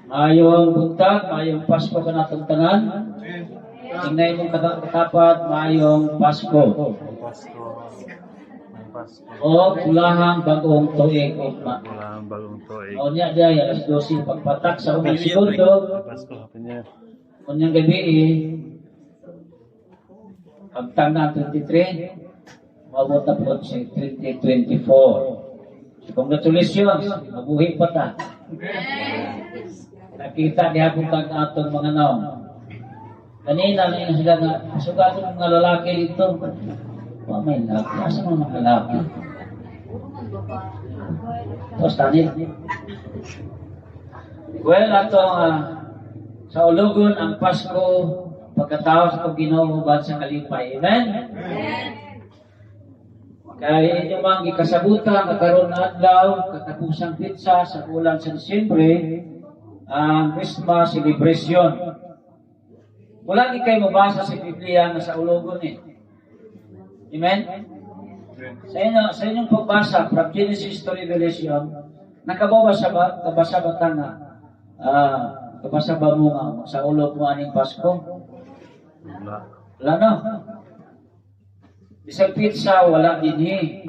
Maayong buntag, maayong Pasko kanatong tanan. Ingna imong katapad, maayong Pasko. Pasko. May Pasko. O kulahang bagong tuig ugma. Wala ang bagong tuig. O niya diay alas 12 pagpatak sa unang segundo, May Pasko. Happy New Year. Unyang gabi eh, pagtang na 23, maabot na po sa 2024. So, congratulations, mabuhi pa ta. Nakita gihapon tag atong mga naong. Kanina na sila nga, sugaton ng mga lalaki dito. Wa may laki. Asa man mga lalaki? Tapos tanil. Well, atong saulogon ang Pasko pagkatao sa atong Ginoo uban sa kalipay. Amen? Kaya inyo mang gikasabutan nga karon nga adlaw katapusang petsa sa bulan sa Disyembre ang Christmas celebration. Wala di kay mabasa sa Biblia nga saulogon eh. Amen? Sa inyong pagbasa from Genesis to Revelation, nakabasa ba kabasa ba ta nga kabasa ba mo nga saulog mo aning Pasko? Wala. Wala, no? Bisag petsa, wala dinhi.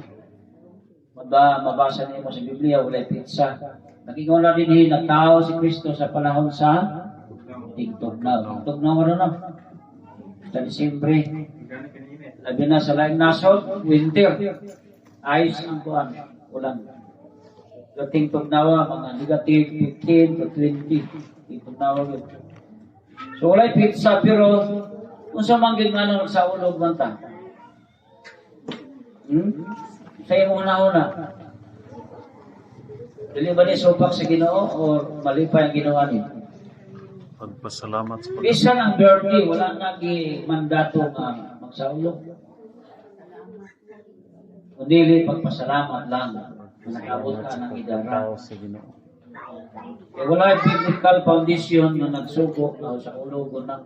Mabasa nimo sa Biblia, wala petsa. Nagingon na dinhi, nagtao si Kristo sa panahon sa tingtugnaw. Tingtugnaw ano no? Sa Disyembre. Labi na sa laing nasod, winter. Ice ang kuan, ulan. So, tingtugnawa, mga negative 15 to 20. Tingtugnawa yun. So, walay petsa, pero unsa man gyud nga saulog man ta? Sa imong una-una. Dili ba ni supak sa Ginoo o malipay ang Ginoo ni? Pagpasalamat sa pag Bisan ang birthday, wala nagi mandato nga magsaulog. Kundi pagpasalamat lang na nakaabot ka ng edad. Tao sa Ginoo. Kaya wala biblical foundation na nagsugo na saulogon na.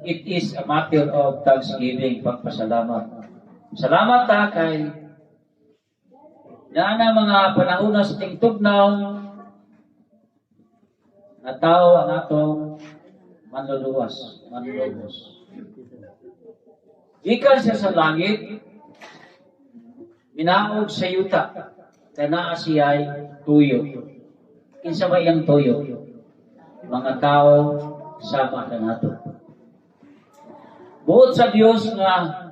It is a matter of thanksgiving, pagpasalamat. Salamat ta kay na mga panahon na sa tingtugnaw na tao ang atong manluluwas, manlulubos. Gikan siya sa langit, minaog sa yuta, kay naa siya'y tuyo. Kinsa ba iyang tuyo? Mga tao sama kanato. Buot sa Dios nga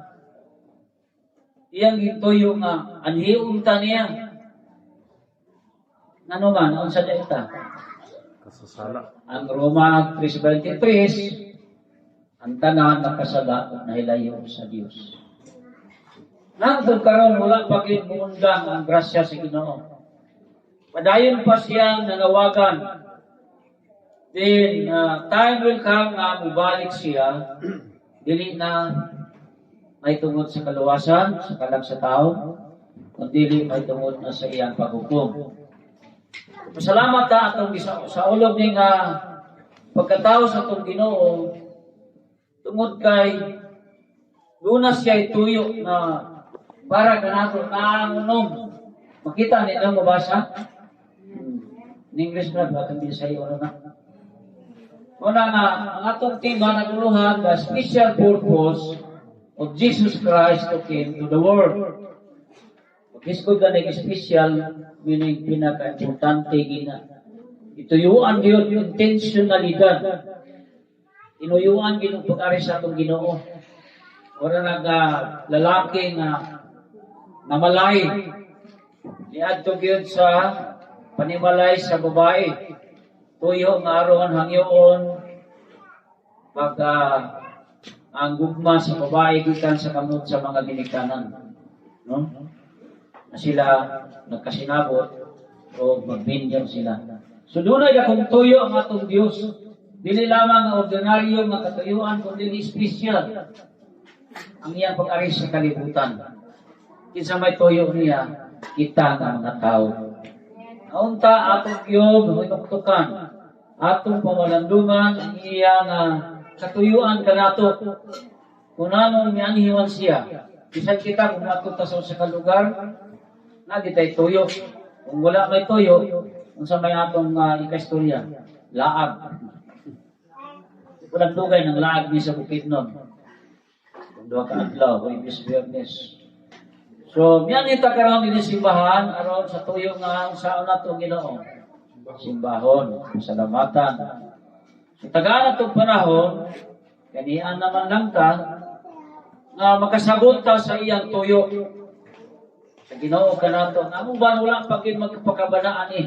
iyang gituyo nga anhion ta niya. Ngano man, unsa di ta? Kasasala. Ang Roma 3:23, ang tanan nakasala ug nahilayo sa Dios. Hangtod karon wala pa gyud muundang ang grasya sa Ginoo. Padayon pa siyang nanawagan. Then time will come nga mubalik siya, dili na may tungod sa kaluwasan, sa kalag sa tao, kundi may tungod na sa iyang paghukom. Pasalamat ta atong saulog ni nga pagkatao sa atong Ginoo tungod kay duna siya tuyo na para kanato naangunom. Makita ninyo, mabasa? In English na ba itong Bisaya ano na? Una nga, ang atong tema natuluhan, the special purpose of Jesus Christ to came to the world. Pag-hisgod ka ng special, meaning pinaka-importante gina. Ituyuan gyud intentionalidad. Tinuyuan gyud ang pag-ari sa atong Ginoo. Wala nag lalaki nga namalay. Niadto gyud sa panimalay sa babae. Tuyo nga aron hangyoon pag ang gugma sa babae gikan sa kamot sa mga ginikanan. No? Na sila nagkasinabot o magbinyag sila. So dunay dakong tuyo ang atong Dios. Dili lamang ang ordinaryo nga katuyuan kundi espesyal ang iyang pag-ari sa kalibutan. Kinsa may tuyo niya, kita nga mga tao. Naunta atong gyud hinuktukan, atong pamalandungan ang iya nga katuyuan kanato. Kung anong mianhiwan siya, bisan kita kung moadto ta sa usa ka lugar, naa tay tuyo. Kung wala may tuyo, Unsa may atong ikaistorya? Laag. Walang dugay ng laag ni sa Bukidnon. Kung 2 ka adlaw, Huwebes, Biyernes. So, miyan ita karon dinhi simbahan aron sa tuyo nga sa nato Ginoo. Simbahon, pasalamatan. Sa tagaan atong panahon, ganian naman lang ta nga makasabot ta sa iyang tuyo. Sa Ginoo kanato, nga mo ba wala pa gid magpakabanaan eh.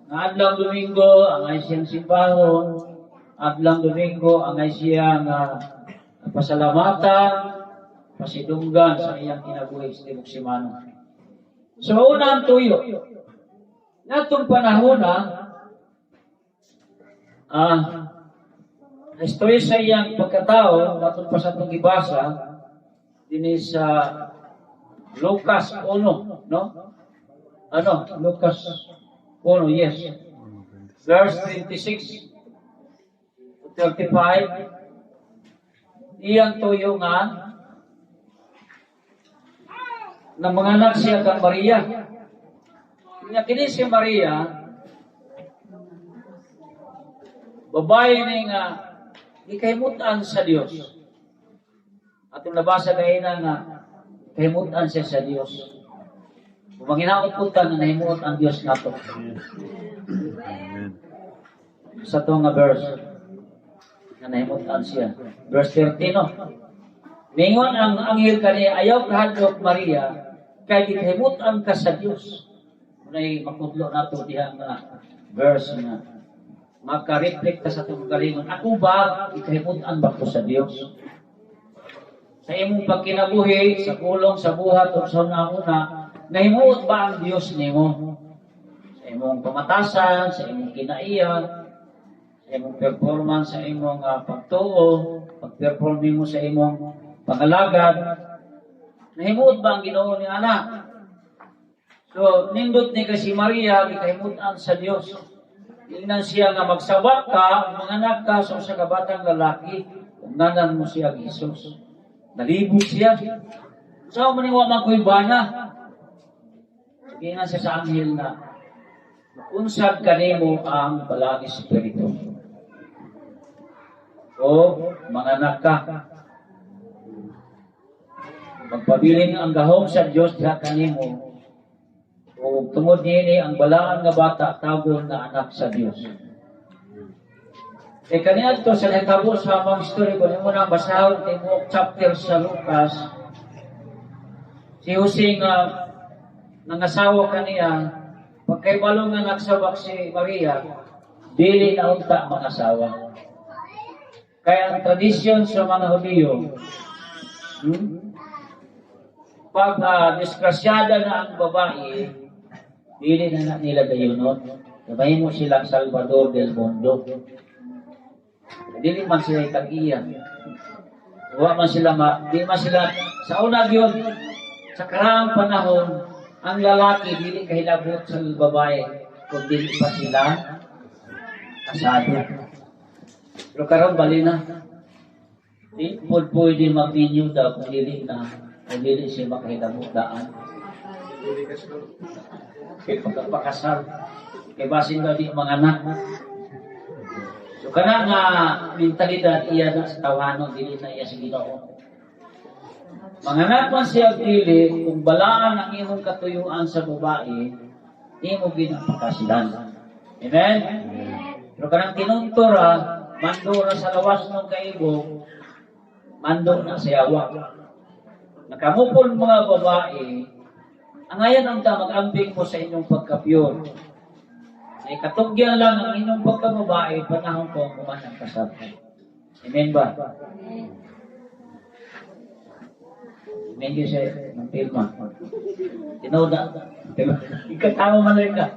Nga adlaw Domingo angay siyang simbahon, adlaw Domingo angay siyang pasalamatan, pasidunggan sa iyang kinabuhi sa tibok simana. So una ang tuyo. Ngatong panahon na istorya sa iyang pagkatao, matod pa sa itong gibasa, dinhi sa Lucas 1, no? Ano? Lucas 1, yes. Verse 26 to 35, iyang tuyo nga na manganak siya kang Maria. Nga kini si Maria, babae ni nga gikahimutan sa Dios. Atong nabasa kay nga kahimutan siya sa Dios. Kung manghinaot po ta nga nahimuot ang Dios nato Amen. Sa to nga verse nga nahimutan siya. Verse 13, no? Mingon ang anghel kaniya, "Ayaw kahadlok, Maria, kay gikahimutan ka sa Dios." Unay makudlo nato diha nga verse nga maka-reflect ta sa atong galingon. Ako ba, gikahimutan ba ko sa Dios? Sa imong pagkinabuhi, sa pulong, sa buhat, o sa una, nahimuot ba ang Dios nimo? Sa imong pamatasan, sa imong kinaiya, sa imong performance, sa imong pagtuo, pag-perform nimo sa imong pangalagad, nahimuot ba ang Ginoo ni anak? So, nindot ni kay si Maria, gikahimutan sa Dios. Ingnan siya nga magsabak ka, manganak ka sa usa ka batang lalaki, ug ngalan mo siya Jesus. Nalibog siya. Sa man wa man ko'y bana. Sabihin siya sa anghel na, "Unsad kanimo ang Balaang Espiritu. O manganak ka. Magpabilin ang gahom sa Dios diha kanimo. O tungod niini ang balaan nga bata tawgon nga anak sa Dios." E kaniadto sa nahitabo sa among story, kung imo nang basahon tibuok chapter sa Lucas, si Jose nga nangasawa kaniya, pagkaibalo nga nagsabak si Maria, dili na unta mangasawa. Kaya ang tradisyon sa mga Hudiyo, pag disgrasyada na ang babae, dili na na nila dayunon. Mahimo silang Salvador del Mundo. Dili man sila tag-iya. Wa man sila ma, di man sila sa una gyud, sa karaang panahon, ang lalaki dili kahilabot sa babae kung dili pa sila kasado. Pero karon bali na. Di po pwede mag-renew daw kung dili siya makahilabot daan. Kay pagkapakasal. Kay basin daw di mga anak. So kana nga mentalidad iya na sa tawhanon, dili na iya sa Ginoo. Manganak man siya og dili, kung balaan ang imong katuyuan sa babae, imo ginapakasilan. Amen? Pero kanang tinuntura, mando na sa lawas ng kaibog, mando na sa yawa. Nakamupol mga babae, ang ngayon ang ta mag-ambing mo sa inyong pagka-pure. Ay katugyan lang ang inyong pagkababae panahon ko kuman ang kasal. Amen ba? Amen yun siya ng pirma. Tinoda. Ikatawa man lang ka.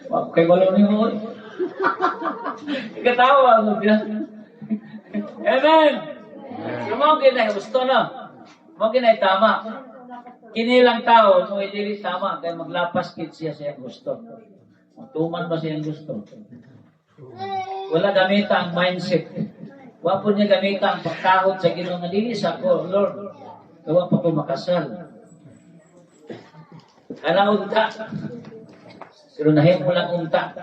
Wa kay walo ni mo. Ikatawa mo siya. Amen. So mao ginay gusto na. Mao ginay tama. Kini lang tao mo dili tama kay maglapas kit siya sa iyang gusto. Matuman ba siya ang gusto? Wala gamita ang mindset. Wa po niya gamita ang pagtahod sa Ginoo nga dili sa ko, Lord. Gawa pa ko makasal. Kana unta. Pero nahimo lang unta.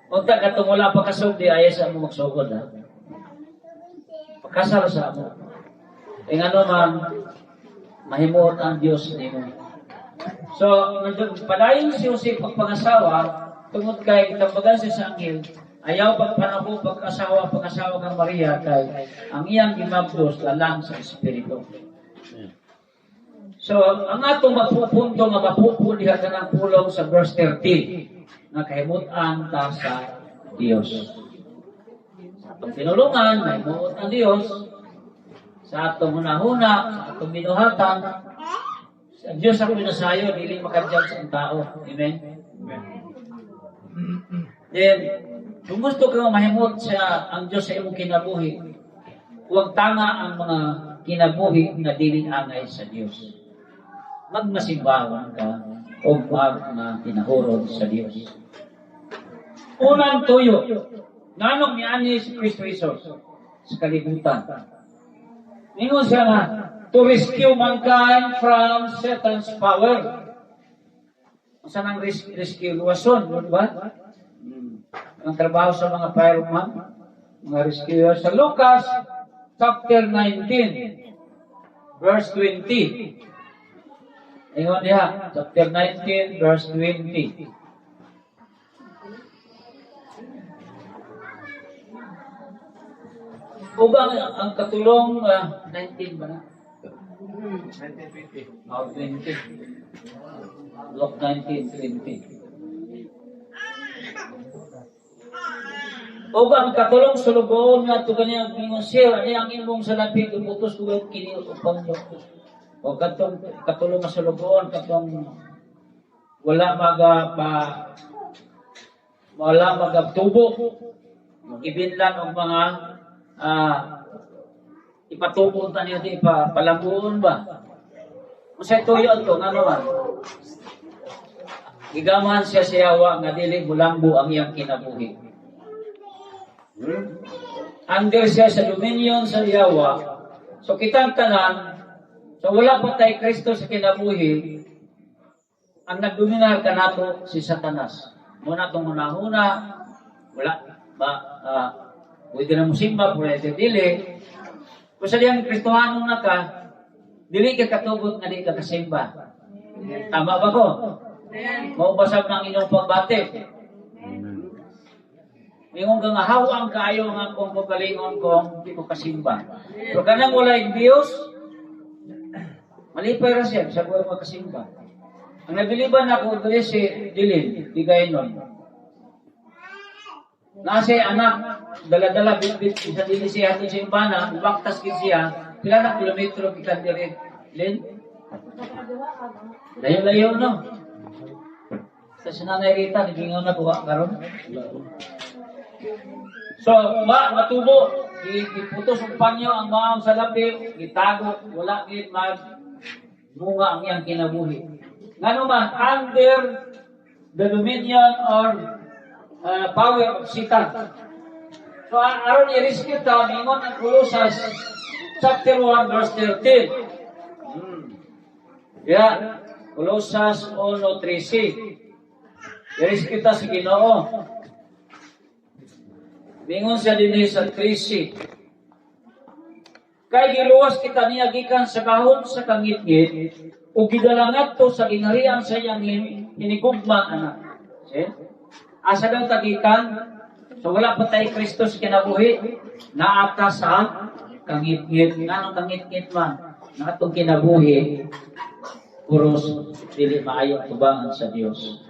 Unta katong wala pa kasugdi, ayaw sa mo magsugod, ha. Pakasal sa mo. E ngano man, mahimuot ang Dios nimo. So, padayon si Jose pagpangasawa, tungod kay gitambagan siya sa anghel, ayaw pagpanako pagkasawa, pangasawa kang Maria kay ang iyang gimabdos lalang sa Espiritu. So, ang atong mapupunto nga mapupo diha kanang pulong sa verse 30 nga kahimutan ta sa Dios. Sa atong tinulungan, mahimuot ang Dios. Sa atong hunahuna, sa atong binuhatan, sa Dios ang pinasayo, dili makadjudge ang tao. Amen? Then, kung gusto ka mahimot sa ang Dios sa imong kinabuhi, huwag tanga ang mga kinabuhi nga dili angay sa Dios. Magmasimbahan ka o mag nga kinahurot sa Dios. Unang tuyo, nganong niani si Kristo Jesus sa kalibutan? Ningon siya nga, to rescue mankind from Satan's power. Unsa nang rescue? Luwason, di ba? Ang trabaho sa mga fireman, mga rescuer. Sa Lucas chapter 19, verse 20. Ingon diha, chapter 19, verse 20. Ug ang katulong, 19 ba na? 1920. Oh, 20. Luke 19, 20. Ug ang katulong sulugoon nga ato kaniyang ingon, "Sir, ani ang imong salapi, giputos ko kini upang." O katong katulong nga sulugoon, katong wala maga pa, wala magatubo, ibinlan og mga ipatubo ta niyo, di ipapalambuon ba? Unsay tuyo ato? Ngano man gigamahan siya sa yawa nga dili mulambo ang iyang kinabuhi. Under siya sa dominion sa yawa. So kitang tanan, so wala pa tay Kristo sa kinabuhi, ang nagdominar kanato si Satanas. Muna itong hunahuna, wala ba, pwede na mo simba, pwede dili. Kung sa diyang Kristohano na ka, dili ka katugot nga di ka kasimba. Tama ba ko? Maubasab ng inyong pagbati. Amen. Ingon ka nga, hawang kaayo nga akong kagalingon kung di ko kasimba. Pero kanang walay Diyos, malipay ra siya sa buhay makasimba. Ang nabiliban ako diri si Dilin, Digaynon. Nasa anak, dala-dala, bitbit, isa dili siya ato sa imbana, baktas gid siya, pila na kilometro gikan diri? Lin? Layo-layo, no? Sa si Nanay Rita, nagingon na kuha karon. So, matubo, giputos og panyo ang maong salapi, gitago, wala gid mag bunga ang iyang kinabuhi. Ngano man, under the dominion or power of Satan. So, aron i-rescue ta, mingon ang Colossus chapter 1 verse 13. Yeah, Colossus 1:13. I-rescue ta si Ginoo. Mingon siya dinhi sa 13. Kay giluwas kita niya gikan sa gahom sa kangitngit ug gidala ngadto sa gingharian sa iyang hinigugmang anak. See? Asa daw ta gikan? So wala pa tay Kristo sa kinabuhi, naata sa kangitngit. Nganong kangitngit man? Na atong kinabuhi puros dili maayo tubangan sa Dios.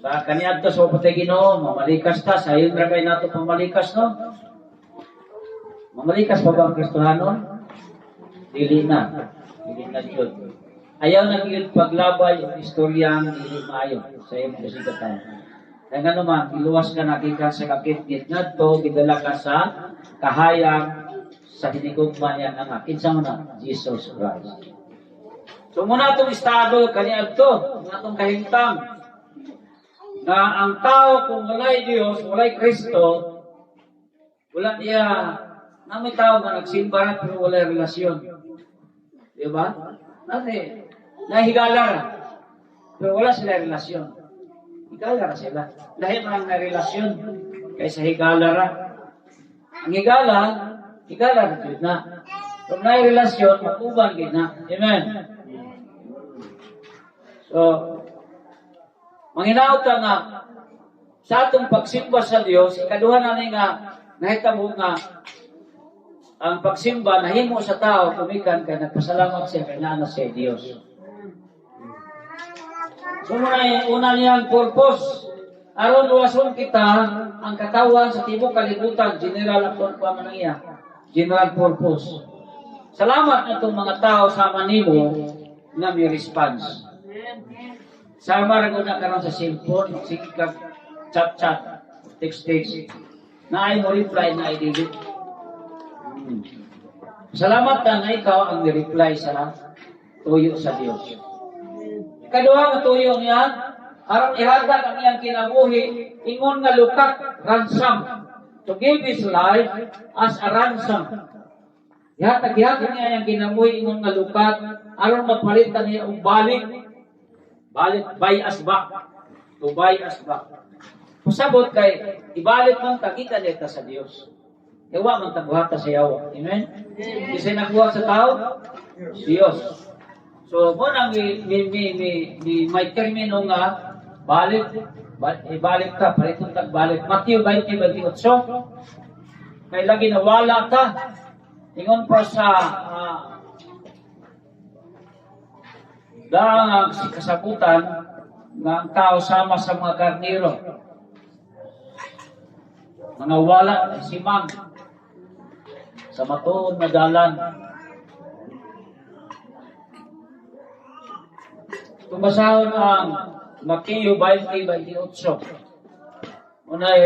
Sa kaniadto sa patay Ginoo, mamalikas ta, sayon ra kay nato pamalikas, no? Mamalikas pa ba ang Kristohanon? Dili na. Dili na jud. Ayaw na gyud paglabay og istoryang dili maayo sa imong kasikatan. Kaya nga naman, iluwas ka na gikan sa kakitngit ngadto, gidala ka sa kahayag sa hinigugma niya anak. Kinsa man na? Jesus Christ. So muna itong estado kaniadto, muna itong kahimtang na ang tao kung walay Diyos, walay Kristo, wala niya, na may tao nga nagsimba ra pero walay relasyon. Di ba? Nati, nahigala ra. Pero wala sila relasyon. Higala ra sila. Lahi man ang relasyon kaysa higala ra. Ang higala, higala ra jud na. Kung naay relasyon, mag-uban gid na. Amen. So, manghinaot ta nga sa atong pagsimba sa Dios, ikaduha na ni nga nahitabo nga ang pagsimba nahimo sa tao kumikan kay nagpasalamat siya kay naa na siya Dios. So muna una niyang purpose aron luwason kita ang katawan sa tibok kalibutan, general aton pa man ang iya. General purpose. Salamat atong mga tao sama nimo nga may response. Sama ra gud na karon sa cellphone, sige kag chat-chat, text-text. Naay mo reply, naay dili. Salamat na nga ikaw ang ni-reply sa tuyo sa Dios. Ikaduha nga tuyo niya, aron ihatag ang iyang kinabuhi, ingon nga lukat, ransom. To give his life as a ransom. Ihatag, ihatag niya ang kinabuhi ingon nga lukat, aron mapalitan niya og balik. Balik, buy us back. To buy us back. Pasabot kay, ibalik man ta, gikan ta sa Dios. Wa man ta buhata sa yawa. Amen? Kinsay nagbuhat sa tao? Dios. So, mo nang mi may termino nga balik, ibalik ka, paliton tag balik. Matthew 20:28. Kay lagi nawala ta. Ingon pa sa daang ang kasabutan nga ang tao sama sa mga karniro. Mga wala simang sa matuod nga dalan. Kung basahon ang Mateo 20:28. Unay,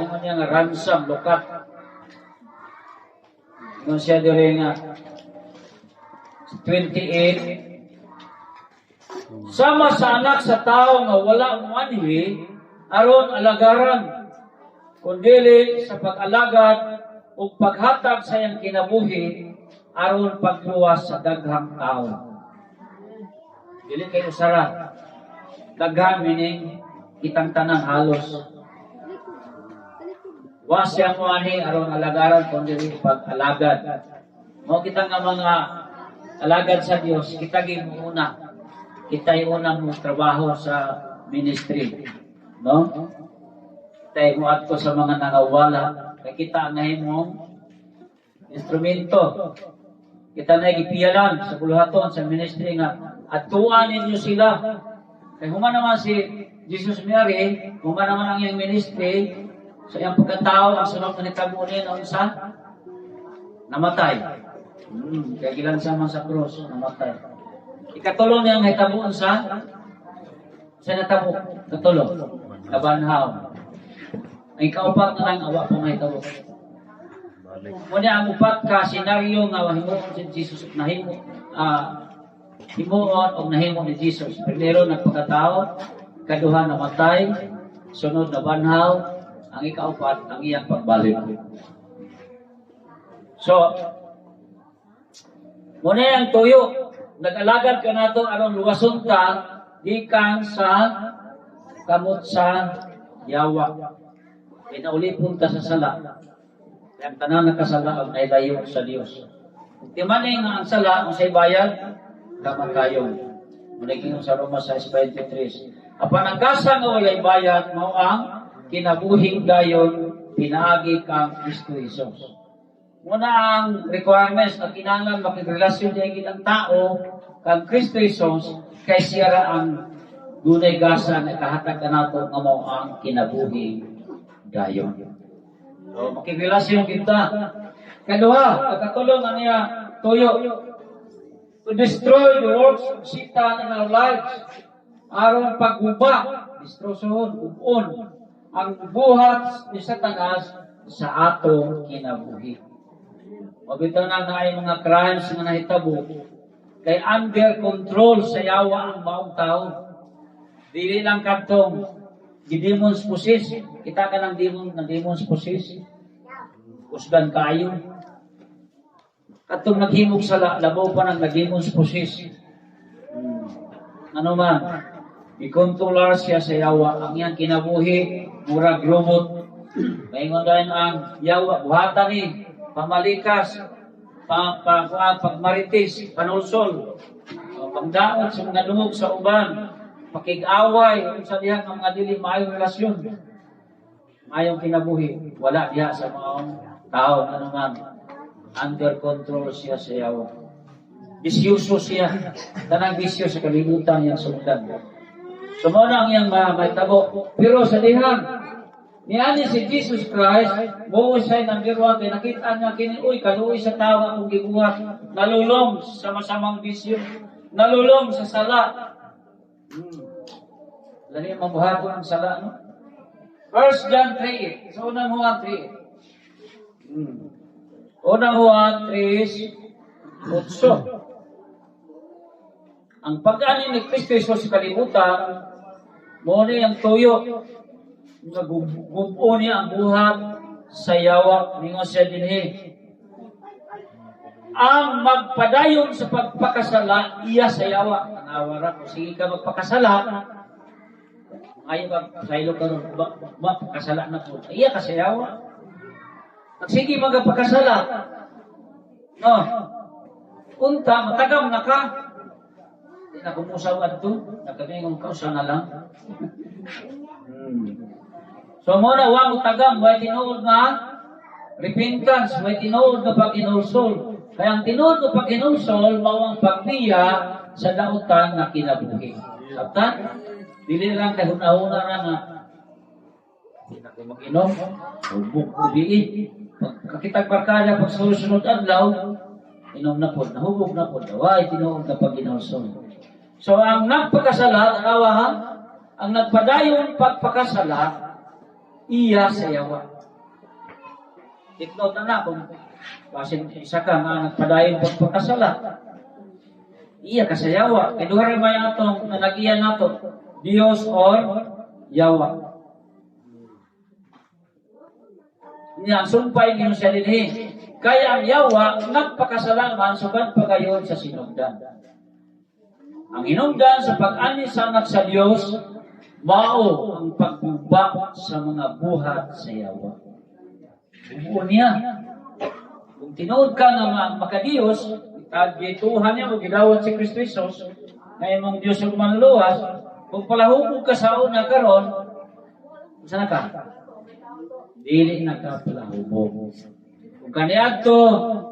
ingon niya nga ransom, lukat. Ingon siya diri nga 28. Sama sa Anak sa Tao nga wala muanhi aron alagaran, kundili sa pag-alagad ug paghatag sa iyang kinabuhi aron pagluwas sa daghang tao. Dili kay usara. Daghan meaning kitang tanan halos. Wa siya muanhi aron alagaran kundi pag-alagad. Mao kita nga mga alagad sa Dios, kita gyud una. Kita unang mo trabaho sa ministry. No? Kita mo adto sa mga nangawala, kay kita ang nahimong instrumento. Kita na gipiyalan sa buluhaton sa ministry nga adtuan ninyo sila. Kay human naman si Jesus Mary, human naman ang iyang ministry sa iyang pagkatao, ang sunod na nitabo niya unsa? Namatay. Kay gilansa man sa cross, namatay. Ikatulo niya ang hitabo unsa? Sa natabo, katulo, nabanhaw. Ang ikaupat na lang awa pa mahitabo. Muna ang upat ka senaryo nga himuon si Jesus nahimo himuon og nahimo ni Jesus. Primero nagpakatao, kaduha namatay, sunod nabanhaw, ang ikaupat ang iyang pagbalik. So, muna ang tuyo, nag-alagad ka nato aron luwason ta gikan sa kamot sa yawa. Pinaulipon ta sa sala. Kaya ang tanan nakasala ang nailayo sa Dios. Timani nga ang sala, ang say bayad, kamatayon. Muniging sa Roma 6:23. Apan ang gasa nga walay bayad, mao ang kinabuhing dayon pinaagi kang Kristo Jesus. Muna ang requirements na kinahanglan makigrelasyon niya ang tao kang Kristo Jesus kay siya ra ang dunay gasa nga kahatag kanato nga mao ang kinabuhi dayon. So, makigrelasyon kita. Kaduha, pagkatulong nga niya tuyo to destroy the works of Satan in our lives. Aron pagguba, destrosohon, gubon, ang buhat ni Satanas sa atong kinabuhi. Mabitaw na nga ay mga crimes nga nahitabo kay under control sa yawa ang maong tao. Dili lang kadtong gi-demons possess. Kita ka ng demon na demons possess. Kusgan kaayo. Katong naghimog sa labaw pa ng nag-demons possess. Ano man? Ikontrolar siya sa yawa. Ang iyang kinabuhi, murag robot. Maingon dayon ang yawa, buhatan ni, pamalikas, pa, pa, pa, pagmarites, panulsol, o, pangdaot sa mga dungog sa uban, pakig-away, unsa diha nga mga dili maayong relasyon, maayong kinabuhi, wala diha sa mga tao, ano man, under control siya sa yawa. Bisyoso siya. Tanang bisyo sa kalibutan yang sundan. So mao na ang iyang mahitabo. Pero sa dihang, niani si Jesus Christ, mao siya number one, kay nakita niya kini, uy, kaluoy sa tao akong gibuhat, nalulong sa masamang bisyo, nalulong sa sala. Dali mabuhaton ang sala, no? 1 John 3. Sa Unang Juan 3. Unang Juan 3, 8. Ang pag-ani ni Kristo Jesus sa kalibutan, mao ni ang tuyo nga gubo niya ang buhat sa yawa. Ningon siya dinhi. Ang magpadayon sa pagpakasala, iya sa yawa. Tanawa ra, kung sige ka magpakasala, ayaw ka, sa ilo ka ron, mapakasala na po. Iya ka sa yawa. Sige magpakasala. No. Unta, matagam na ka. Di na kumusaw adto, nakamingon ka, usa na lang. So mao na wa mo tagam, way tinuod nga repentance, way tinuod nga pag-inulsol. Kaya ang tinuod nga pag-inulsol mao ang pagbiya sa dautan nga kinabuhi. Sabtan? Dili lang kay hunahuna ra nga di na ko mag-inom, hubog ko di. Pag kakitag barkada, pag sunod adlaw, inom na po, nahubog na po, way tinuod nga pag-inulsol. So ang nagpakasala, tanawa ha, ang nagpadayon pagpakasala, iya sa yawa. Take note na na kung basin isa ka nga nagpadayon pagpakasala, iya ka sa yawa. Kay duha ra may atong nanagiyan nato, Dios or yawa. Niya, ang sumpay niyo siya dinhi. Kaya ang yawa, nagpakasalaman, sugad pa gayon sa sinugdan. Ang hinungdan sa pag-ani sa anak sa Dios, mao ang pagguba sa mga buhat sa yawa. Buo niya. Kung tinuod ka nga makadiyos, tagituhan niya mo gidawat si Kristo Jesus, nga imong Dios ug manluluwas, kung palahubog ka sa una karon, unsa na ka? Dili na ka palahubog. Kung kaniadto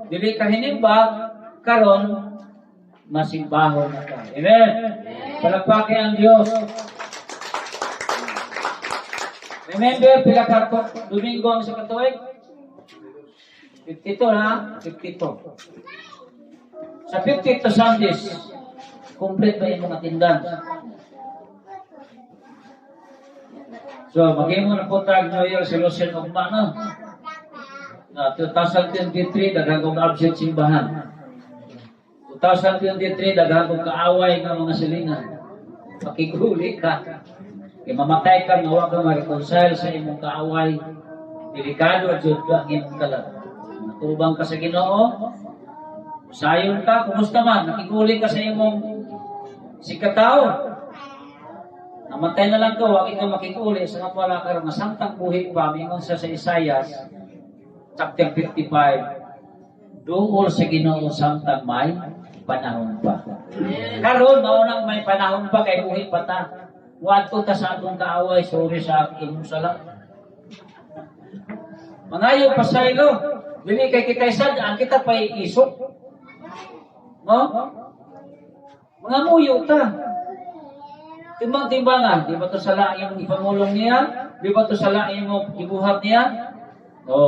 dili ka hinimba, karon masimbaho na ka. Amen. Palakpakin ang Diyos. Remember, pila ka Domingo ang sa katuig? 52 na? 52. Sa 52 Sundays, complete ba imong attendance? So, maghimo na po tag New Year resolution ugma no? Na 2023, daghang kong absent simbahan. 2023, daghang kong kaaway nga mga silingan. Pakiguli ka. Kay mamatay ka nga wa ka ma-reconcile sa imong kaaway. Delikado jud ka ang imong kalag. Natubang ka sa Ginoo, sayon ka, kumusta man, nakiguli ka sa imong sikatao. Namatay na lang ka, wa ka makiguli sa nga wala ka nga samtang buhi pa, mingon sa Isaiah chapter 55, duol sa Ginoo samtang may panahon pa. Karon mao nang may panahon pa kay buhi pa ta. Wadto ta sa atong kaaway, sorry sa imong sala. Mangayo pasaylo, dili kay kitay sad ang kita pay isok. No? Mga muyo ta. Timbang-timbangan, di ba to sala ang imong ipamulong niya? Di ba to sala ang imong gibuhat niya? No.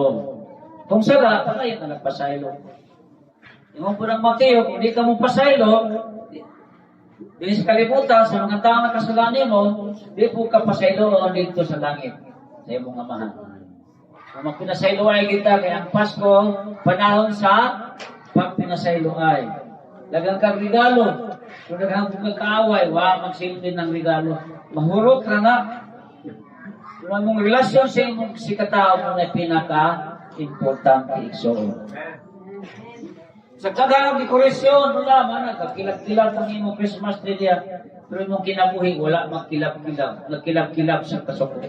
Kung sala, patayon na nagpasaylo. Imong po ng Mateo, kung di ka mo pasaylo, di sa kalibutan, sa mga tao na kasalanan mo, di po ka pasaylo dito sa langit, sa imong amahan. Kung magpinasaylo ay kita, kaya ang Pasko, panahon sa pagpinasaylo ay. Daghang kag regalo. Kung daghang kag kaaway, wa magsilbi ng regalo. Mahurot ra na. Kung ang mong relasyon sa imong sikatao mo na pinaka-importante igsoon. Sa daghang dekorasyon, wala man, nagkilab-kilab ang imong Christmas tree diya. Pero imong kinabuhi, wala magkilab-kilab. Nagkilab-kilab sa kasuko.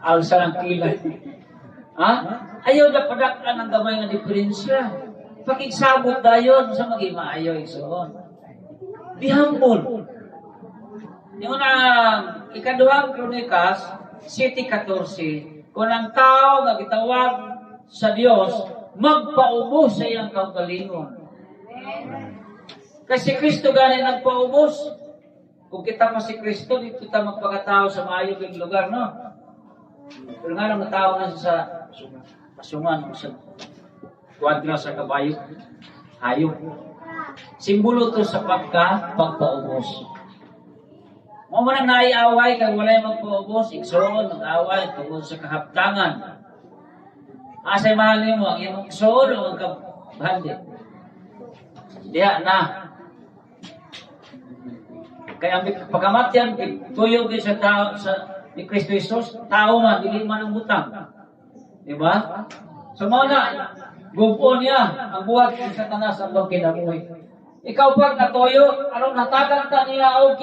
Ang sarang kilab. Ha? Ayaw na padak-an ang gamay nga diferensya. Pakigsabot dayon sa maging maayo, igsoon. Be humble. Yung ang Ikaduhang Kronikas, 7:14, kung ang tao nga gitawag sa Dios, magpaubos sa iyang kaugalingon. Kasi Kristo gani nagpaubos. Kung kita pa si Kristo, dito ta magpakatao sa maayo kay lugar, no? Pero nga lang tao na sa pasungan o sa kwadra sa kabayo, hayop. Simbolo to sa pagpaubos. Mao man ang naiaway kay walay magpaubos, igsoon mag-away tungod sa kahaptangan. Asay mahal nimo, ang imong igsoon o ang kabahandi? Diha na. Kaya ang pagkamatyan, tuyo gyud sa tao sa ni Kristo Jesus, tao man, dili man ang butang. Di ba? So mao na, gub-on niya ang buhat ni Satanas ang atong kinabuhi. Ikaw pag natuyo, aron hatagan ta niya og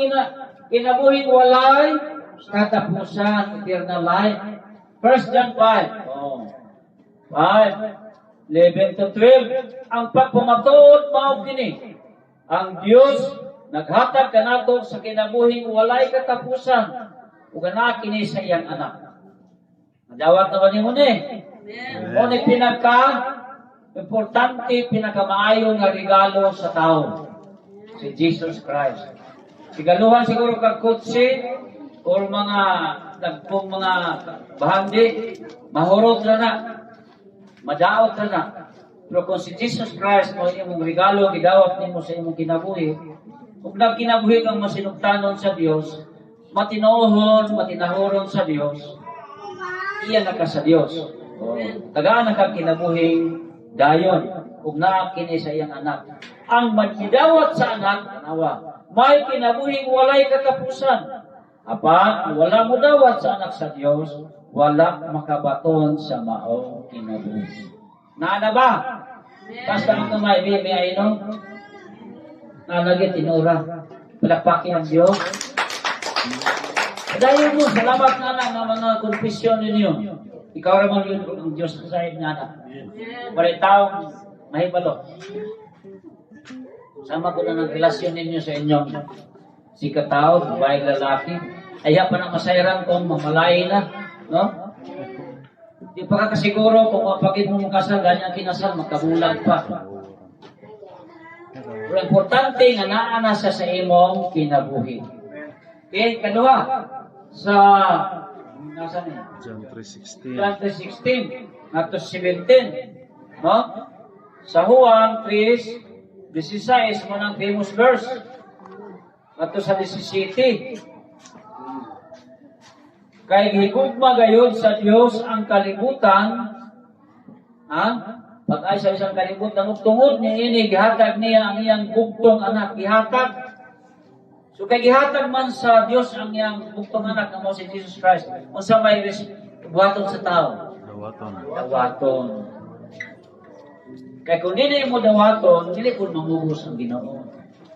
kinabuhi walay katapusan, eternal life. 1 John 5. Oh. 5, 11 to 12. Ang pagpamatuod mao kini. Ang Dios naghatag kanato sa kinabuhing walay katapusan ug anaa kini sa iyang anak. Madawat na ba nimo ni? O ni pinaka importante, pinakamaayo nga regalo sa tao, si Jesus Christ. Sigaluhan siguro kag kotse or mga dagkong mga bahandi, mahurot na na, madaot na na. Pero kung si Jesus Christ mo imong regalo, gidawat nimo sa imong kinabuhi, ug nagkinabuhi kang masinugtanon sa Dios, matinuohon, matinahuron sa Dios, iya na ka sa Dios. Oh, tagaan na kang kinabuhing dayon ug naa kini sa iyang anak. Ang magidawat sa anak, tanawa, may kinabuhing walay katapusan. Apan wala mo dawat sa anak sa Dios, wala makabaton sa maong kinabuhi. Naa na ba? Basta ang kamay, may ay no? Nalagi, tinura. Palakpaki ang Diyos. Dahil mo, salamat na lang ng mga confession ninyo. Ikaw raman yun ang Diyos sa sahig nga na. Walay taong mahibalo. Sama ko na ng relasyon ninyo sa inyong si katao, babae, lalaki. Ayaw pa na masayran kung mamalay na. No? Di pa ka kasiguro kung mapagid mo makasal, ganyan kinasal, magkabulag pa. Pero importante nga naa na siya sa imong kinabuhi. Okay, kaduha sa nasa ni John 3:16. John 3:16 ngadto 17, no? Sa Juan 3:16 mo nang famous verse ngadto sa 17. Kay gihigugma gayud sa Dios ang kalibutan, ha? Pag ay sa isang kalibutan ug tungod niini gihatag niya ang iyang bugtong anak, gihatag. So kay gihatag man sa Dios ang iyang bugtong anak nga mao si Jesus Christ, unsa may buhaton sa tao? Dawaton. Dawaton. Kay kung dili mo dawaton, dili pud mamugos ang Ginoo.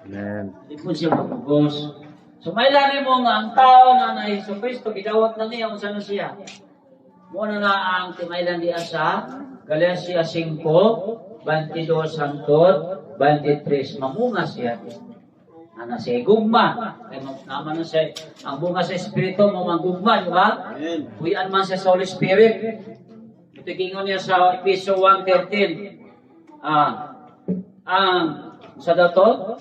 Amen. Di po siya mamugos. So may mo nga ang tao na na Hesus Kristo gidawat na niya, unsa na siya? Mo na na ang timailan diya sa Galatia 5:22 hangtod 23, mamunga siya. Ana siya gugma. Kay naman na siya, ang bunga sa Espiritu mo manggugma, di ba? Amen. Puy-an man siya sa Holy Spirit. Ito gingon niya sa Epeso 1:13. Ang sa dato,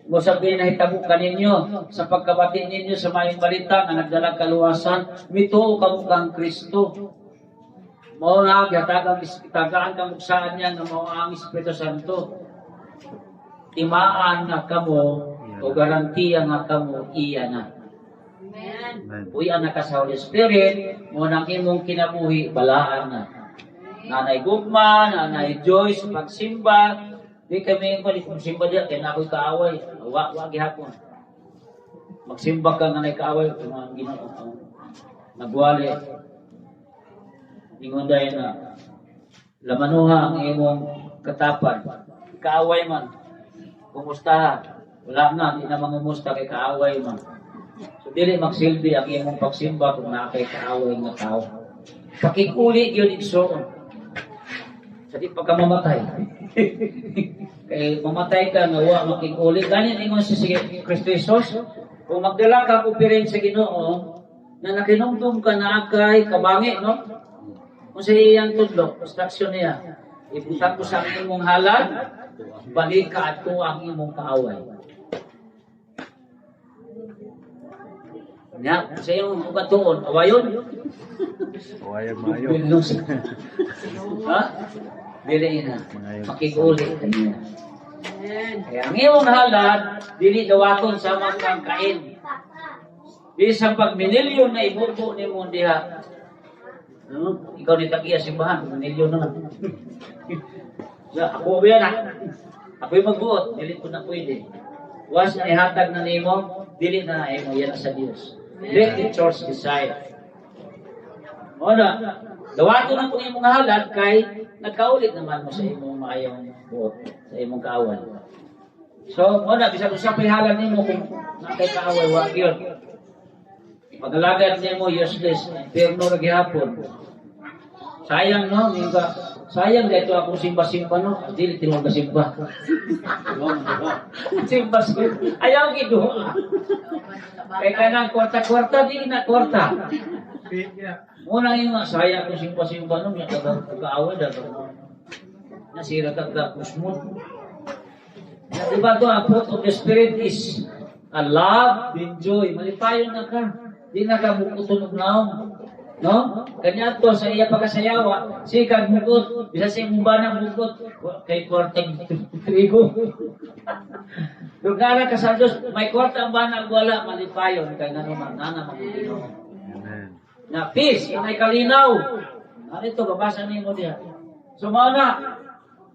mo sabihin na hitabo kaninyo sa pagkabati ninyo sa maayong balita nga nagdalag kaluwasan, mituo kamo kang Kristo. Mao na gihatagan tagaan kamuksaan niya nga mao ang Espiritu Santo. Timaan nga kamo o garantiya nga kamo iya na. Amen. Puy-an na ka sa Holy Spirit, mo nang imong kinabuhi, balaan na. Nanay gugma, nanay joy sa pagsimba, di kami ko, di kong simba diya, kaya na ako'y kaaway. Wa, wa gihapon. Magsimba ka nga nay kaaway, kung ang Ginoo. Nagwali. Ingon dahil na, Lamanuha ang imong katapad. Kaaway man. Kumustaha? Wala na, di na mangumusta kay kaaway man. So dili magsilbi ang imong pagsimba kung naa kay kaaway nga tao. Pakig-uli gyud, igsoon. Sa di pagkamamatay. Kay mamatay ka nga wa makig-uli. Ganin ingon si Kristo Jesus, kung magdala ka offering sa Ginoo, na nakinumdum ka na kay kabangi, no? Kung sa iyang tudlo, instruction niya, ibutang ko sa imong halad, balik ka adto ang imong kaaway. Nya, sa imong ugatuon, awayon. Wayag maayo. Bilnos. Ha? Dili na. Makiguli ka niya. Kaya ang iyong halad, dili dawaton sa mga kain. Bisan pag minilyon na ibubo nimo diha. No? Ikaw ni tagiya simbahan, minilyon na lang. Ya, ako ba yan ah? Ako'y magbuot, dili ko na pwede. Was na ihatag na nimo, dili na imo yan sa Dios. Let the church decide. O na, dawaton na kung imong halad kay nagkaulit naman mo sa imong maayong buot, sa imong kaaway. So, mo na, bisag usa pa'y halad nimo kung naa kay kaaway, wa gyud. Pagalagad nimo useless, impierno ra gihapon. Sayang no, nga sayang dito ako simba-simba no, dili tinuod ka simba. Simba simba. Ayaw giduha. Kay kanang kwarta-kwarta dili na kwarta. Muna yung nga sayang ko simba-simba no, nya kaaway da. Nasira ka ka kusmod. Di ba to, ang fruit of the Spirit is a love and joy. Malipayon na ka. Di na ka mukuton og naong. No? Kanya to sa iya pagkasayawa, si kag mugot, bisa sa imong bana mugot, kay kwartang trigo. Pero nga ka sa Diyos, may kwarta ang bana wala, malipayon kay ngano man nana mabuti. Amen. Na peace, na may kalinaw. Ano ito, babasa nimo diha. So mao na,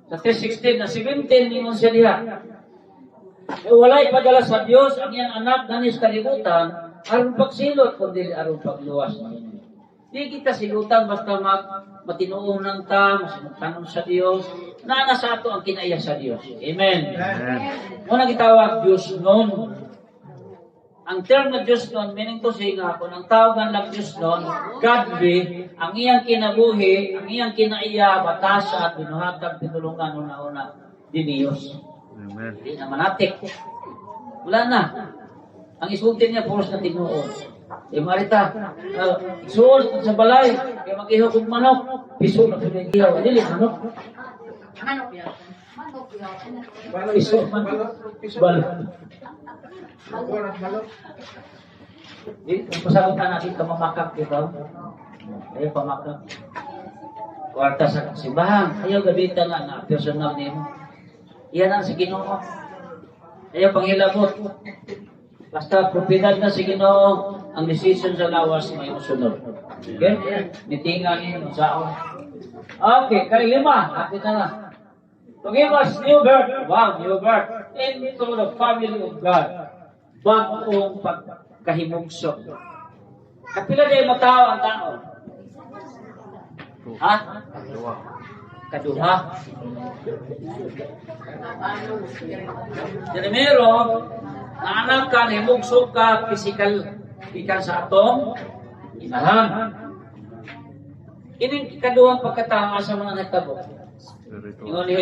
sa 3:16 na 17 ningon siya diha. E walay padala sa Dios ang iyang anak ganis kalibutan aron pagsilot kundi aron pagluwas ninyo. Di kita silutan basta mag matinuong ng ta, masinugtanon sa Dios, naa na sa ato ang kinaiya sa Dios. Amen. Amen. Muna gitawag Dios nun. Ang term na Dios nun, meaning to say nga, kung ang tawag lang Dios nun, godly, ang iyang kinabuhi, ang iyang kinaiya, batasa at binuhatag, tinulungan una-una, di Diyos. Amen. Hindi na manatik. Wala na. Ang isulti niya, puros na tinuod. Eh, Marita, isuol sa balay, kaya mag-ihaw kong manok, piso na kung ihaw, dili, manok. Piso man. Balot. Di, ang pasagutan natin kamamakak, di ba? Ayaw pamakak. Kwarta sa simbahan, ayaw gabita nga na personal nimo. Iyan ang si Ginoo. Ayaw panghilabot. Basta propiedad na si Ginoo, ang decision sa lawas may musunod. Okay? Mitinga niyo saon. Okay, kay lima, hapit na na. To give us new birth, wow, new birth, into the family of God. Bagong pagkahimugso. Kapila day matao ang tao? Ha? Dua. Kaduha. Primero, naanak ka, nahimugso ka, physical, ikan sa atong inahan. Ining ikaduhang pagkatao sa mga nagtabo. Spiritual. Ingon ni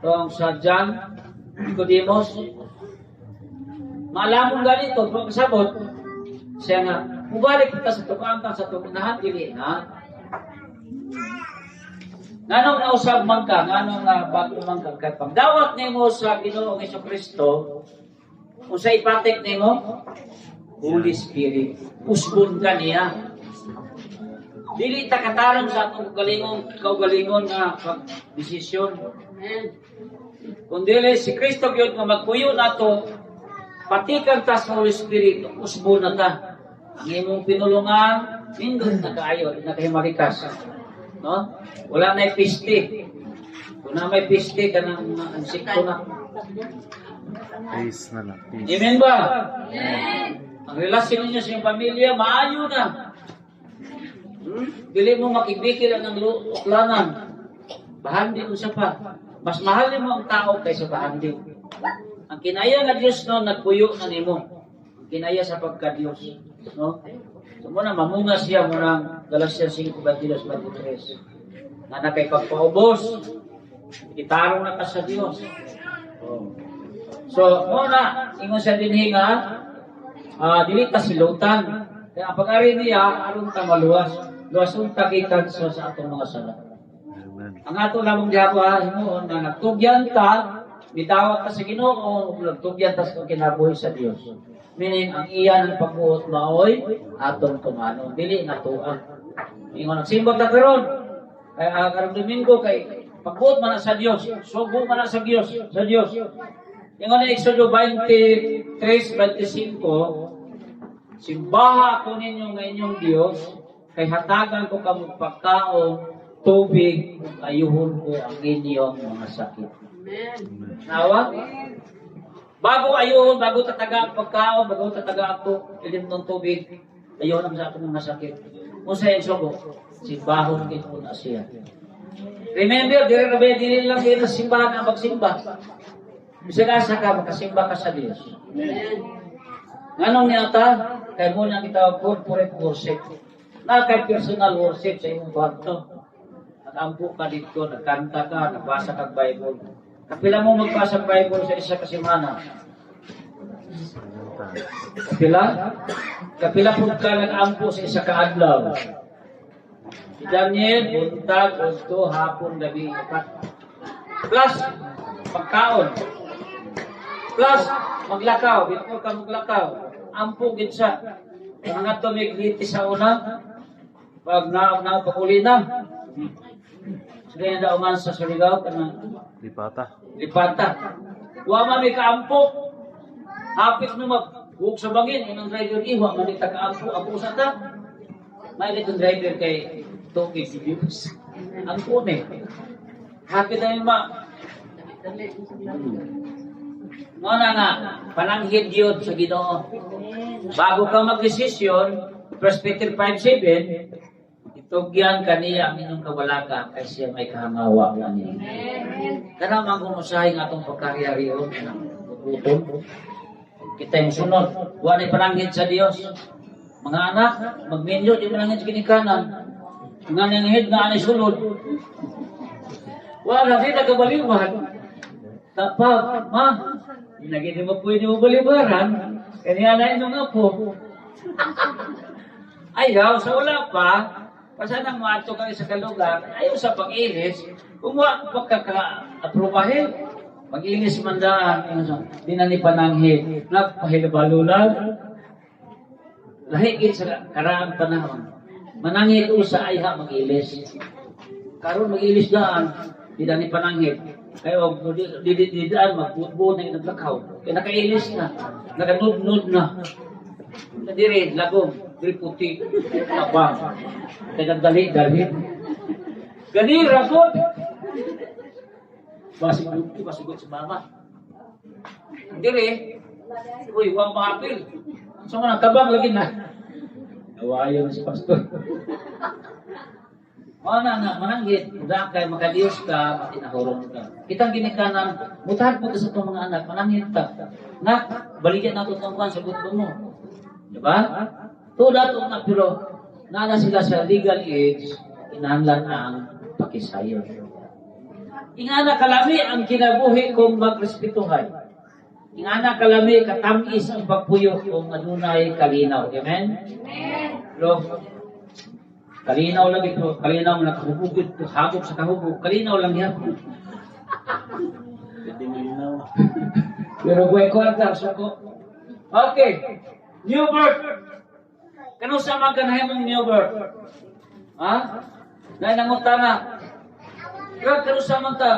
tong sa John, Nicodemus, maalamon ganito, pagkasabot, siya nga, mubalik ka sa tukaan sa itong inahan, dili na. Nganong nausab man ka, nganong na bago man ka, kay pagdawat nimo sa Ginoong Kristo, kung sa ipatik nimo, Holy Spirit, usbon ka niya. Dili ta katarong sa atong kaugalingon nga pagdesisyon. Kung dili si Kristo gyud nga magpuyo nato, patikan ta sa Holy Spirit, usbon na ta. Ang imong pinulungan, nindot na kaayo, di na kahimalikas. No? Wala na piste. Kung na may piste, kanang insekto na. Peace na lang. Peace. Amen ba? Ang relasyon ninyo sa inyong pamilya, maayo na. Dili mo makibikil ang uklanan. Bahandi unsa pa. Mas mahal nimo ang tao kaysa bahandi. Ang kinaya nga Dios, no, nagpuyo na nimo. Ang kinaya sa pagka-Dios, no? So mao na mamunga siya mo ng Galatians 5:22, 23. Nga na kay pagpaubos, itarong na ka sa Dios. Oh. So, mao na, ingon siya dinhi nga, dili ta silutan. Kaya ang pag-ari niya, aron ta maluwas. Luwason ta gikan sa atong mga sala. Amen. Ang ato lamang diha pa himuon na nagtugyan ta, midawat ta sa Ginoo, ug nagtugyan ta sa kinabuhi sa Dios. Meaning, ang iya ng pagbuot maoy atong tumanon, dili na tuang. Ingon nagsimba ta karon. Kay karong Domingo kay pagbuot man na sa Dios, sugo man na sa Dios, sa Dios. Ingon ni Exodo 23:25, "Simbaha ko ninyo nga inyong Dios, kay hatagan ko kamo pagkaon, tubig, ug ayuhon ko ang inyong mga sakit." Amen. Nawa? Bago ayuhon, bago tataga ang pagkaon, bago tataga ang ilim ng tubig, ayuhon ang sa atong mga sakit. Kung sa sugo, simbahon gid na siya. Remember, diri ra ba, dili lang dito sa simbahan ang magsimba. Bisag asa ka, makasimba ka sa Dios. Nganong niya? Kay mao na kita corporate worship. Na kay personal worship sa imong kwarto. Nag-ampo ka dito, nagkanta ka, nagbasa kag Bible. Kapila mo magbasa og Bible sa isa ka semana? Kapila? Kapila pud ka nag-ampo sa isa ka adlaw? Si Daniel, buntag, udto, hapon, gabi, upat. Plus, pagkaon. Plus, maglakaw. Before ka maglakaw, ampo gid sa. Mga tumigiti sa una, pag naog na pag-uli na. Sige na dauman sa Surigao, kanang Lipata. Lipata. Wa man may kaampo. Hapit mo mag buok sa bangin, inong driver iwa man ta kaampo, ampo sa ta. May itong driver kay Toki si Diyos. Ampo ni. Hapit na yung ma. Mao na nga, pananghid yun sa Ginoo. Bago ka magdesisyon, 1 Peter 5:7, itugyan kaniya ang inyong kabalaka kay siya may kahangawa kaniya. Kana man kung usahay nga atong pagkariyariyon, utol. Kita yung sunod, wa na pananghid sa Dios. Mga anak, magminyo, di mananghid sa ginikanan. Nga nanghid nga anay sulod. Wala, di nagkabaliwan. Tapag, ma, hindi mo pwede mo balibaran, kanya na inyong apo. Ayaw, sa wala pa, pasanang moadto ka sa kalugar, ayaw sa pag-ilis, kung wa pagkaka-aprobahe, mag-ilis man daan, di na ni pananghid, nagpahilabalulag, lahi gid sa karaang panahon. Mananghid usa ayha mag-ilis. Karon mag-ilis daan, di na ni pananghid. Kaya og di di di daan magbuot na naglakaw. Kaya nakailis na, nakanudnud na. Na diri lagom, diri puti, tabang. Kaya nagdali dali. Gani rapot. Basig basugot sa mama. Diri, uy, wa maapil. So man tabang lagi na. Nawayon si pastor. Mao na nga mananghid, uda kay makadiyos ka, matinahuron ka. Kitang ginikanan, mutahag mo sa itong mga anak, mananghid ta. Nak, baligyan nato itong kuan sa gusto mo. Diba? Tuod ato na pero naa sila sa legal age, kinahanglan ang pakisayon. Ingana kalami ang kinabuhi kung magrespetuhay. Ingana kalami katamis ang pagpuyo kung adunay kalinaw. Amen? Pero, kalinaw lang ito. Kalinaw na kahubog, hagop sa kahubog. Kalinaw lang yan. Pwede malinaw. Pero buhay kwarta, suko. Okay. New birth. Kano sa man ka nahimong new birth? Ha? Dahil nangutana. Pero kano sa man ta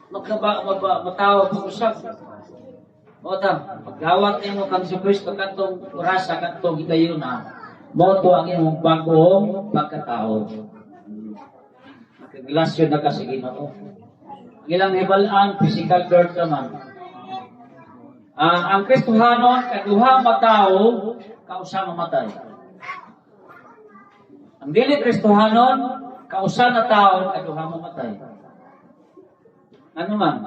magkaba, matawag pag-usap? O ta, pagdawat nimo kang si Kristo katong orasa katong higayuna, mao to ang imong bagong pagkatao. Nakarelasyon na ka sa Ginoo. Ang ilang hibalaan, physical birth naman. Ang Kristohanon, kaduha matao, kausa mamatay. Ang dili Kristohanon, Kausa na tao, kaduha mamatay. Ano man?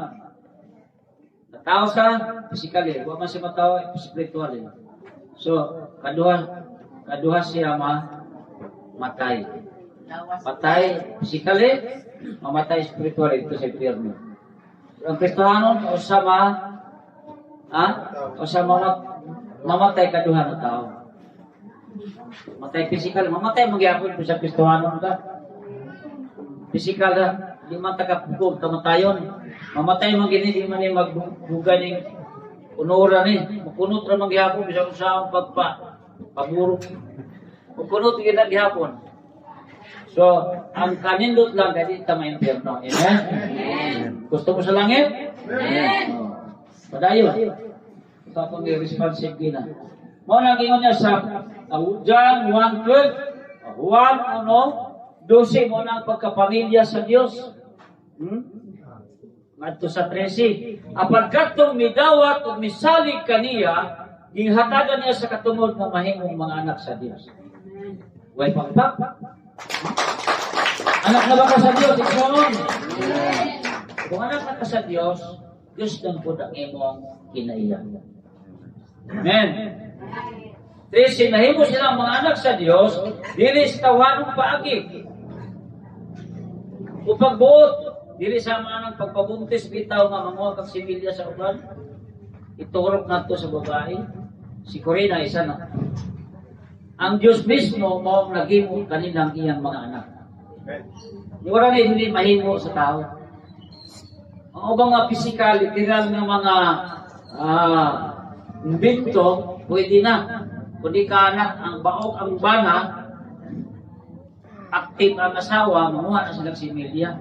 Natao sa physically, wa man siya matao spiritually. So, kaduha siya matay. Patay physically, mamatay spiritually dito sa impyerno. Pero ang Kristohanon, kausa ma, ha? Kausa mamatay kaduha na tao. Matay physical, mamatay magyapon sa Kristohanon ka. Physical ha, di man ta kapugog, kamatayon. Mamatay man gini, di man ni magbuga ning unura ni. Makunot ra man gihapon bisan unsa ang pagpa paburo. Makunot gid na gihapon. So, ang kanindot lang kay di ta maimpyerno. Amen? Gusto mo sa langit? Amen. Oh. Padayon. Ito akong responsive gina. Mao na gingon niya sa John 1:12. Juan ano, 12, mo na ang pagkapamilya sa Dios. Ngadto sa 13. Apan kadtong midawat ug misalig kaniya, gihatagan niya sa katungod nga mahimong mga anak sa Dios. Way pagpak. Anak na ba ka sa Dios? Igsoon? Kung anak na ka sa Dios, Dios lang po ang imong kinaiya. Amen. 13, nahimo silang mga anak sa Dios, dili sa tawhanong paagi o pagbuot, dili sa mga nang pagpabuntis bitaw nga manguha kag similya sa uban, iturok nato sa babae. Si Corina, isa na. Ang Diyos mismo mao ang naghimo kanilang iyang mga anak. Wala na hindi mahimo sa tao. Ang ubang mga physical, literal nga mga imbento, pwede na. Kung di ka anak, ang baok ang bana, active ang asawa, manguha na silang similya.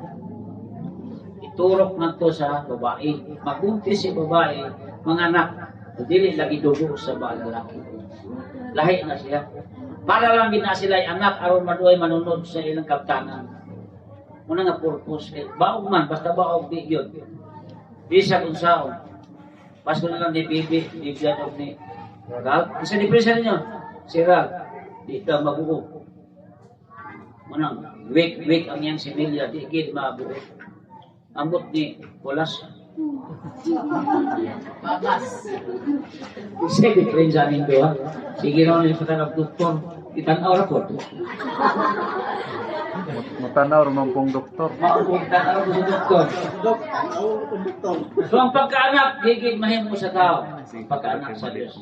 Iturok na to sa babae. Magbuntis si babae, mga anak, dili lagi dugo sa ba lalaki. Lahi na siya. Para lang gina sila ay anak aron maduay manunod sa ilang kaptanan. Muna nga purpose kay baog man, basta baog di yun. Di siya kung saon. Pasko na lang ni Bibi, bibigyan og ni Ral. Isa di presya ninyo. Si Ral, di ka mabuo. Munang weak weak ang iyang similya, di gid mabuo. Ambot ni Kulas. Babas. Kasi di train sa amin doha. Sige naman yung sa doktor. Itanaw ra po. Mutanaw man pong doktor. Maupong tanaw ko sa doktor. So ang pagkaanak, gigit mahimo sa tao. Pagkaanak sa Diyos.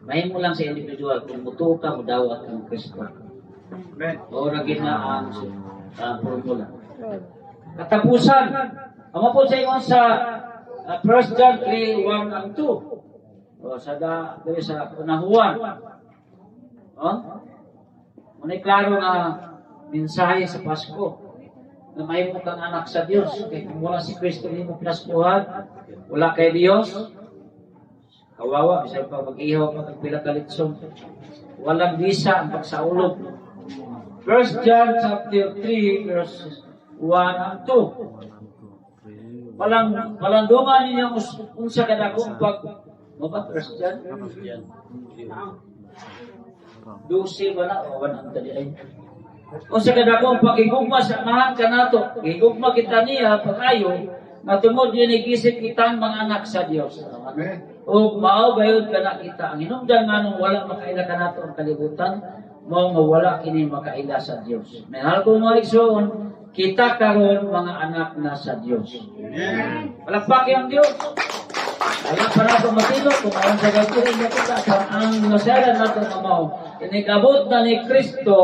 Mahimo lang sa individual. Kung mutuo ka, mudawat kang Kristo. O ra na ang formula. Katapusan. Amo po sa ingon sa 1 John 3, 1 and 2. O, sa da, diri sa unahuan. O? Muna'y klaro nga mensahe sa Pasko na mahimo kang anak sa Dios. Kay kung wala si Kristo nimo pinaskuhan, wala kay Dios, kawawa, bisan pa mag-ihaw pa kag pila ka litson. Walang bisa ang pagsaulog. 1 John chapter 3 verse 1 and 2. Walang palandungan ninyo unsa kadakong pag mo ba 1 John? 12 ba na o 1 ang dali ay. Unsa kadakong pagigugma sa Amahan kanato. Gigugma kita niya pag-ayo nga tungod yun igisip kitang mga anak sa Dios. O mao gayud kana kita ang hinungdan nganong wala makaila kanato ang kalibutan, mao nga wala kini makaila sa Dios. Mahal ko mga igsoon, kita karon mga anak na sa Dios. Palakpak ang Dios. Wala pa na matino kung ayon sa gagawin niya kita ang nasera nato nga mao. Inigabot na ni Kristo,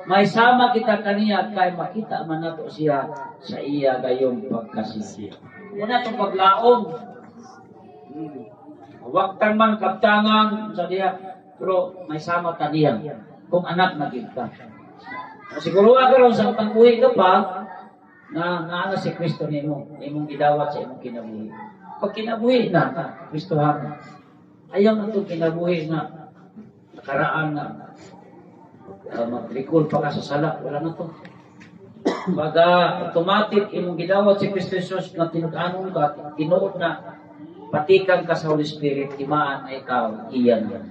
may sama kita kaniya kay makita man nato siya sa iya gayong pagkasiya. Una itong paglaom. Waktan man kaptangan sa diya, pero may sama ta niya kung anak na gid ka. Siguro karon sa pangbuhi ka pa na naa si Kristo nimo, imong gidawat sa imong kinabuhi. Pag kinabuhi na, Kristohan. Ayaw na itong kinabuhi na nakaraan na mag-recall pa ka sa sala, wala na to. Baga, automatic imong gidawat si Kristo Jesus na tinud-anon ka, tinuod na patikan ka sa Holy Spirit, timaan na ikaw, iyan na.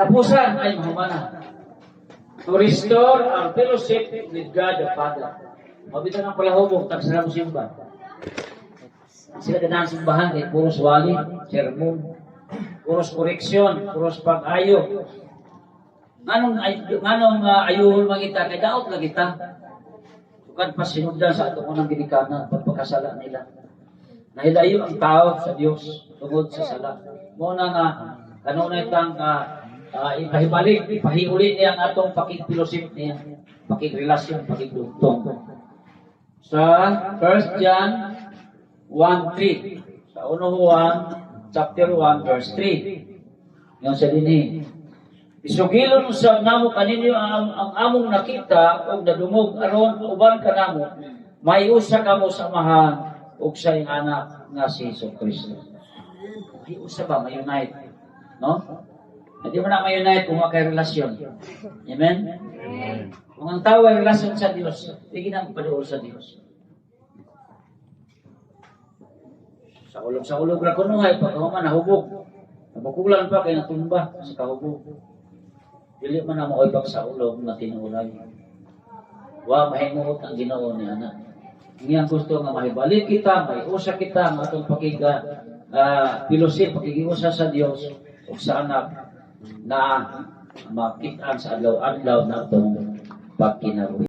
Tapusan ay mahumana. To restore our fellowship with God the Father. Mabita ng palahubog, tag sila mo simba. Sila ganahan simbahan, kay puros wali, sermon, puros koreksyon, puros pag-ayo. Nganong ayuhon man kita, kay daot lang kita. Sukad pa sinundan sa atong unang ginikanan, pagpakasala nila. Nahilayo ang tao sa Dios tungod sa sala. Mao na nga kanunay tang ipahibalik, ipahiuli niya ang atong pakig-fellowship niya, pakigrelasyon, pakigdugtong. Sa 1 John 1:3, sa 1 Juan chapter 1 verse 3. Yung sa dinhi. Isugilon usab namo kaninyo ang among nakita ug nadungog aron uban kanamo maiusa kamo sa Amahan ug sa iyang Anak nga si Hesus Kristo. Maiusa ba, ma-unite? No? Hindi mo na ma-unite kung wala kay relasyon. Amen? Kung ang tao ay relasyon sa Dios, di na magpaduol sa Dios. Sa ulog ra kunuhay, pagkahuman nahubog. Nabukulan pa kay natumba sa kahubog. Dili man na maoy sa ulog nga tinuray. Wa mahimuot ang Ginoo ni ana. Ngiyang gusto nga mahibalik kita, maiusa kita ang atong pakiga fellowship, pakigiusa sa Dios ug sa Anak na makit-an sa adlaw-adlaw na atong pagkinabuhi.